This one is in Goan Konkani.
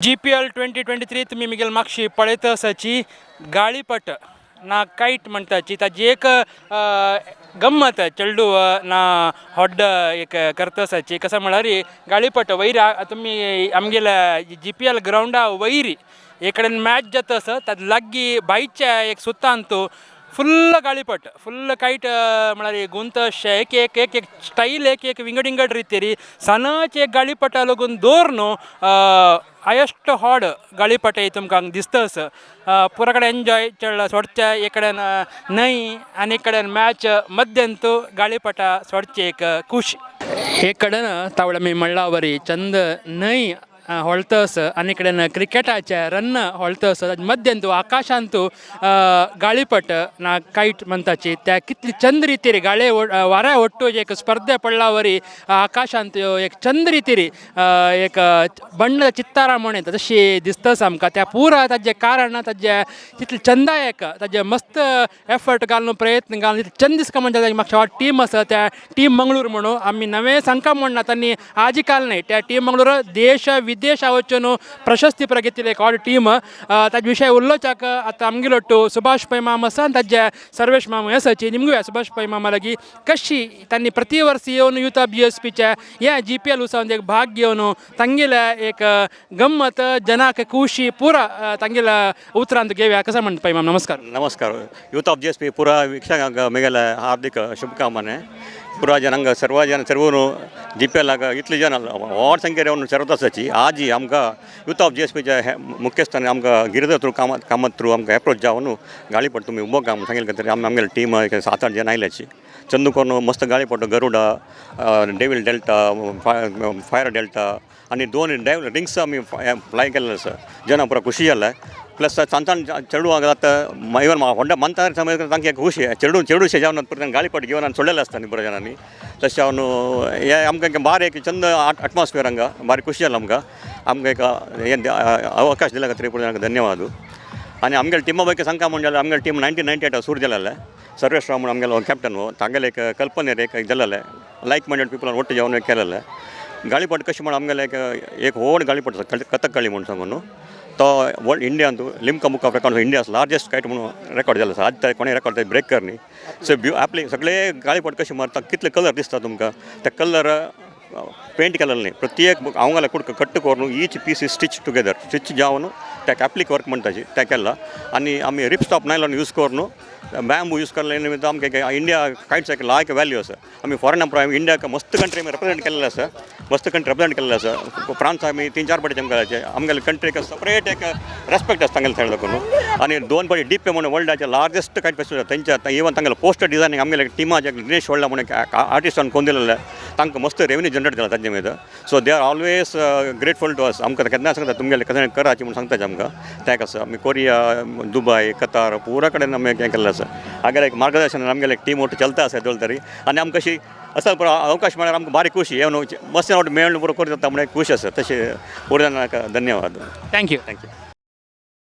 जीपीएल 2023 तुमी मिगेल मागशी पळयत आसाची गाळीपट ना कायट म्हणटाची. ताजी एक गम्मत चेडू ना होड्ड एक करता आसाची. कसो म्हळ्यार गाळीपट वयर तुमी आमगेल्या जीपीएल ग्रावंडा वयर एक कडेन मॅच जाता आसा. ताजे लागीं बांयच्या एक सुतांतू फुल्ल गाळीपट, फुल्ल कायट म्हळ्यार गुंत अशें एक एक एक एक स्टायल, एक एक विंगड विंगड रितीरी सनाच एक गाळीपटा लागून दवर न्हू हायस्ट हॉड गाळीपट तुमकां हांगा दिसता आसा. पुरा कडेन एन्जॉय चेडल्या सोडचे. एक कडेन न्हंय आनी एक कडेन मॅच मद्यंतू गाळीपटा सोडची एक खुश. एक कडेन तावळ आमी म्हणला वरी चंद न्हंय होळत आसा आनी कडेन क्रिकेटाचे रन होळत आसा. मद्यंतू आकाशांतू गाळीपट ना कायट म्हणटाची त्या कितली चंद रितीर गाळे वाऱ्या ಒಟ್ಟು एक स्पर्धे पडला वरी आकाशांत एक चंद रितीर एक बण्ण चित्तारा म्हण येता तशी दिसता आमकां. त्या पुरा ताजें कारण ताजें तितलें चंदायक ताजें मस्त एफर्ट घालून, प्रयत्न घालून तितलें चंद दिसता. म्हणजे म्हाका टीम आसा त्या टीम मंगळूर म्हणून आमी नवें सांगका म्हणना. तांणी आजी काल न्हय, त्या टीम मंगळूर देश विदेश वचून प्रशस्ती पुरा घेतिल्ली एक व्हड टीम. ताजे विशय उलोवच्याक आतां आमगेलो ಒಟ್ಟು सुभाष पै माम आसा आनी ताजे सर्वेश माम आसाची. निमगुया सुभाष पै मामा लागीं, कशी तांणी प्रति वर्स येवन युथ ऑफ जीएसपीचे हे जीपीएल उत्सवांत एक भाग घेवन तांगेले एक गम्मत जनाक खुशी पुरा तांगेल्या उतरांत घेवया. कसं म्हणटा पै माम? नमस्कार. नमस्कार. ಯೂತ್ ಆಫ್ ಜಿಎಸ್ಪಿ ಪೂರಾ ವೀಕ್ಷಕ ಮಿಗಲ ಹಾರ್ದಿಕ ಶುಭಕಾಮನೆ. ಪೂರಾ ಜನಾಂಗ ಸರ್ವ ಜನ ಸರ್ವನು जीपीएलाक इतले जन व्हड संख्येन येवन सर्वत आसाची. आजी आमकां यूथ ऑफ जीएसपीच्या मुख्यस्थान आमकां गिरिधर थ्रू कामत, कामत थ्रू आमकां एप्रोच जावन गाळीपट तुमी उबो काम सांगिल्लें खातीर आमी आमगेले टीम सात आठ जण आयल्याची. चंदू करून मस्त गाळीपट Garuda, devil delta, fire delta आनी दोन डेविल रिंग्स आमी फ्लाय केल्ले आसा. जना पुरा खुशी जाला. प्लस सान चेडवांक आतां इवन व्हडल्या मंतार समज तांकां एक खुशी चेडू चेडूशें जावन परत गाळीपट घेवन आनी सोडलेलें आसता न्ही बऱ्या जणांनी. तशें जावन हे आमकां एक बारीक एक चंद अटमॉस्फियर हांगा बारीक खुशी जाला आमकां. आमकां एक हे अवकाश दिल्या खातीर पुरो धन्यवाद. आनी आमगेले टिमा ಬಗ್ಗೆ सांगता म्हण जाल्यार आमगेले टीम 1998 सुरू जालेलें. सर्वेश राव म्हण आमगेलो कॅप्टन हो तांगेले एक कल्पनेर एक जालेलें. लायक मायंडेड पिपल ಒಟ್ಟು जावन केलेलें. गाळीपट कशें म्हण आमगेले एक एक व्हड गाळीपट आसा, कथकळी म्हूण सांगून न्हू. तो वर्ल्ड इंडियांत Limca Book of Record India's largest kite म्हणून रेकॉर्ड जालो आसा. आज ते कोणें रेकॉर्ड ब्रेक करनी. सो ब्यू आपले सगळे गाळीपट कशें मारता, कितले कलर दिसता तुमकां, ते कलर पेंट केलेले न्ही. प्रत्येक हांव कुडको कट्ट करून each piece is stitch together, stitch जावन ताका एप्लिक वर्क म्हणटाची तें केलां. आनी आमी रिप स्टॉप नायलॉन यूज करून बॅम्बू यूज केल्ले निमित्त आमकां इंडिया कायट्स एक लायक व्हॅल्यू आसा. आमी फॉरेन इंडियाक मस्त कंट्री आमी रिप्रेझेंट केल्लें आसा, मस्त कंट्री रिप्रेझेंट केल्लें आसा. फ्रांस आमी तीन चार फावटी आमकां आमगेले कंट्रीक सपरेट एक रेस्पेक्ट आसा तांगेले सायड लागून. आनी दोन फावटी डीप म्हणून वर्ल्डाचे लार्जस्ट कायट फेस्टिवल तेंच्या. इवन तांगेले पोस्टर डिझायनींग आमगेले टिमाचे दिनेश व्हडला म्हणून आर्टिस्टान कोण दिलेले, तांकां मस्त रेवेन्यू जनरेट जाला तांचे मागीर. So they are always grateful to us. आमकां केन्ना सांगता तुमगेले कशें कराची म्हणून सांगता आमकां. तें आसा आमी कोरिया, दुबय, कतार पुरा कडेन आमी हें केल्लें आसा. हागेले एक मार्गदर्शन आमगेले एक टीम ಒಟ್ಟು चलता आसा दोन तरी. आनी आमकां अशी असो पुरो अवकाश मेळ्ळ्यार आमकां बारीक खुशी येवन मस्त आवट मेळ्ळें पुरो करूं जाता म्हणून एक खुश आसा. तशें पुरो जाणांक धन्यवाद. Thank you. Thank you.